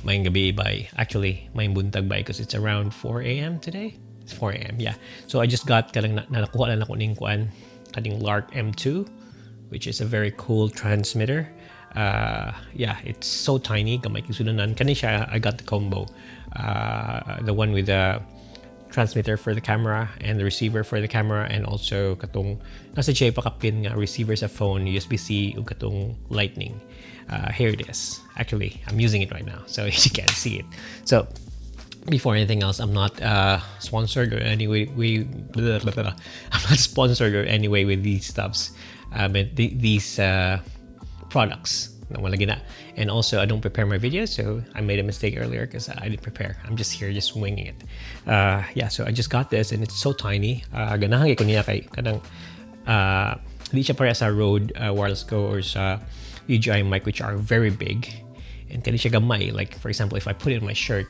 Maayong gabii bai. Actually, maayong buntag bai because it's around 4 a.m. today. It's 4 a.m. Yeah. So I just got kanang na nakuha lang nako ning kuan kaning Lark M2, which is a very cool transmitter. Yeah, it's so tiny. Gamay kay sulod-an. Kani siya, I got the combo. The one with the transmitter for the camera and the receiver for the camera and also katong naa sad siya pakapin nga receiver sa phone, USB-C ug katong Lightning. Here it is. Actually, I'm using it right now, so you can't see it. So before anything else, I'm not sponsored or any way. We, blah, blah, blah. I'm not sponsored or any way with these stuffs, but these products. No, wala gina. And also, I don't prepare my videos, so I made a mistake earlier because I didn't prepare. I'm just here, just winging it. Yeah, so I just got this, and it's so tiny. Ganahan ko niya kay kanang di siya pareha sa Rode Wireless Go or sa DJI mic, which are very big. And kani siya gamay. Like, for example, if I put it in my shirt,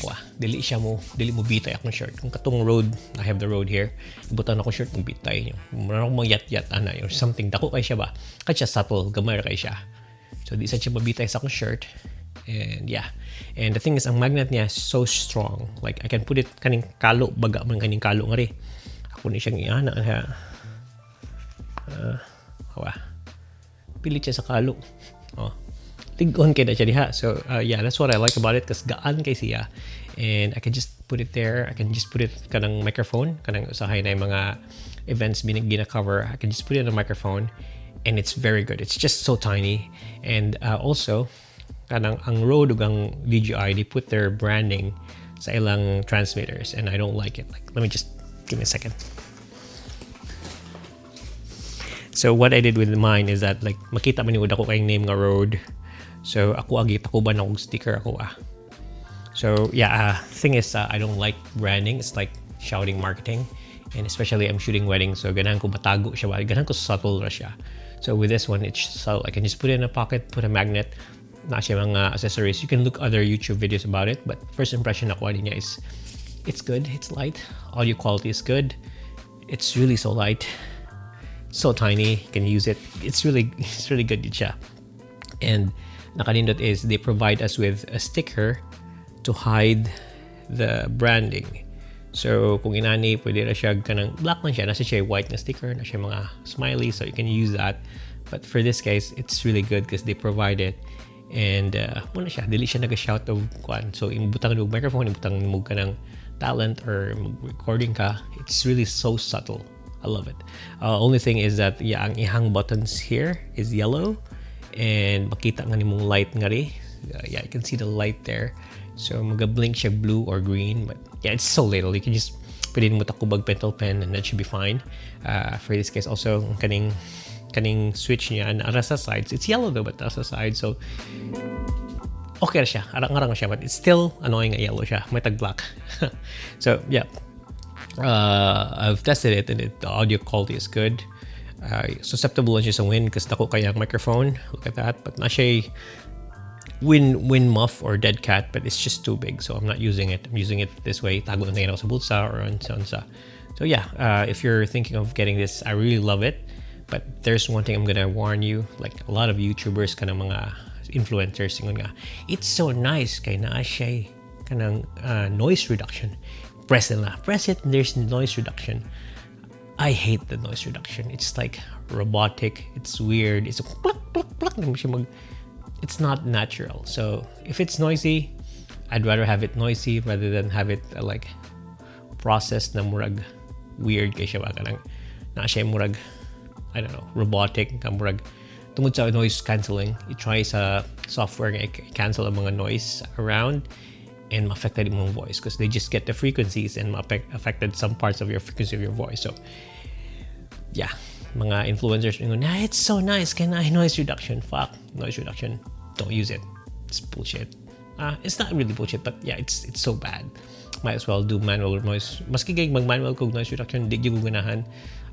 wah, dili mo bitay akong shirt. Kung katong Rode, I have the Rode here. Ibutang akong shirt, mo bitay. Mura akong yat-yat ana or something. Dako kay siya ba? Kay siya subtle, gamay ra kay siya. So di sa siya mabitay sa akong shirt. And yeah. And the thing is, ang magnet niya is so strong. Like, I can put it kaning kalo, baga man kaning kalo nga ri. Ako ni siyang iana. Kaya, hawa. Pilit siya sa kalo. Oh. Lig-on kay na siya diha. So, yeah, that's what I like about it kasi gaan kay siya. And I can just put it there. I can just put it kanang microphone. Kanang usahay na yung mga events gina-cover. I can just put it on a microphone and it's very good. It's just so tiny. And also, kanang ang Rode ug ang DJI, they put their branding sa ilang transmitters and I don't like it. Like, let me just, give me a second. So what I did with mine is that, like, makita man nimo dako kayong name nga Rode. So ako agi takuban akong sticker ako ah. So yeah, thing is I don't like branding. It's like shouting marketing. And especially I'm shooting weddings, so ganahan ko matago siya ba? Ganahan ko subtle ra siya. So with this one, it's subtle. I can just put it in a pocket, put a magnet, naa siya mga accessories. You can look other YouTube videos about it, but first impression ako niya is it's good, it's light, audio quality is good. It's really so light, so tiny, you can use it. It's really good siya. And nakanindot is they provide us with a sticker to hide the branding. So, kung inani, pwede na siya kanang black lang siya. Naa sad siya white na sticker, naa siya mga smiley, so you can use that. But for this case, it's really good because they provide it. And mao na siya, dili siya nag-shout of kwan. So, ibutang mo microphone, ibutang mo kanang talent or recording ka, it's really so subtle. I love it. Only thing is that, yeah, ang ihang buttons here is yellow and makita nga nimong light nga ri. Yeah, you can see the light there. So maga-blink siya blue or green, but yeah, it's so little. You can just pwede mo takubag pentel pen and that should be fine. For this case also, kaning switch niya and ara sa sides. It's yellow though, but nasa side. So okay ra siya. Arang-arang siya, but it's still annoying nga yellow siya. May tag black. So yeah. I've tested it and the audio quality is good. Susceptible lang siya sa wind kasi dako kay ang microphone. Look at that. But naa siya wind muff or dead cat, but it's just too big, so I'm not using it. I'm using it this way. Tago na ako sa bulsa or unsa. So yeah, if you're thinking of getting this, I really love it. But there's one thing I'm gonna warn you. Like a lot of YouTubers, kanang mga influencers, ingon nga, "It's so nice kay naa siya kanang noise reduction. Press it lang. Press it and there's noise reduction." I hate the noise reduction. It's like robotic. It's weird. It's a pluck, pluck, pluck. It's not natural. So if it's noisy, I'd rather have it noisy rather than have it like processed na murag weird kay siya ba kanang naa siya murag, I don't know, robotic nga murag tungod sa noise cancelling. It tries sa software nga i-cancel ang mga noise around and ma-affected imong voice because they just get the frequencies and ma-affected some parts of your frequency of your voice. So yeah, mga influencers ingon na it's so nice kay naay noise reduction. Fuck noise reduction. Don't use it. It's bullshit. It's not really bullshit, but yeah, it's so bad. Might as well do manual noise. Maski kay mag-manual kog noise reduction, di gyud ko ganahan.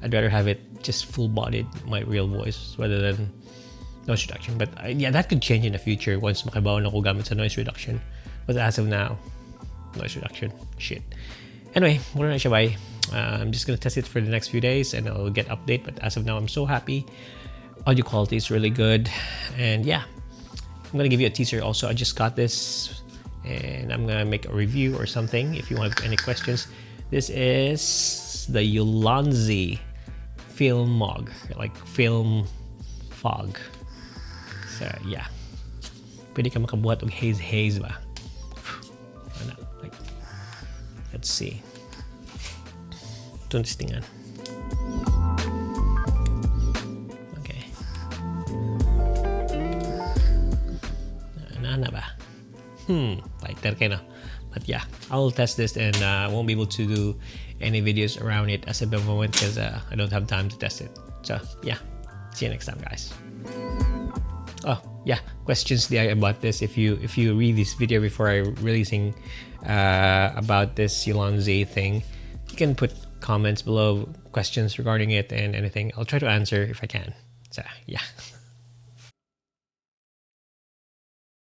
I'd rather have it just full-bodied, my real voice, rather than noise reduction. But yeah, that could change in the future once makabaw na ko gamit sa noise reduction. But as of now, noise reduction, shit. Anyway, mao na siya bai. I'm just gonna test it for the next few days and I'll get update. But as of now, I'm so happy. Audio quality is really good. And yeah, I'm gonna give you a teaser also. I just got this And I'm gonna make a review or something if you have any questions. This is the Ulanzi Filmog, like film fog. So yeah. Pwede ka makabuhat og haze haze ba? Ano, like, let's see. Itong testingan. Okay. Ana ba? Lighter kay no. But yeah, I'll test this and I won't be able to do any videos around it as of the moment because I don't have time to test it. So yeah, see you next time, guys. Oh yeah, questions there about this. If you read this video before I releasing about this Ulanzi thing, you can put comments below, questions regarding it and anything. I'll try to answer if I can. So yeah.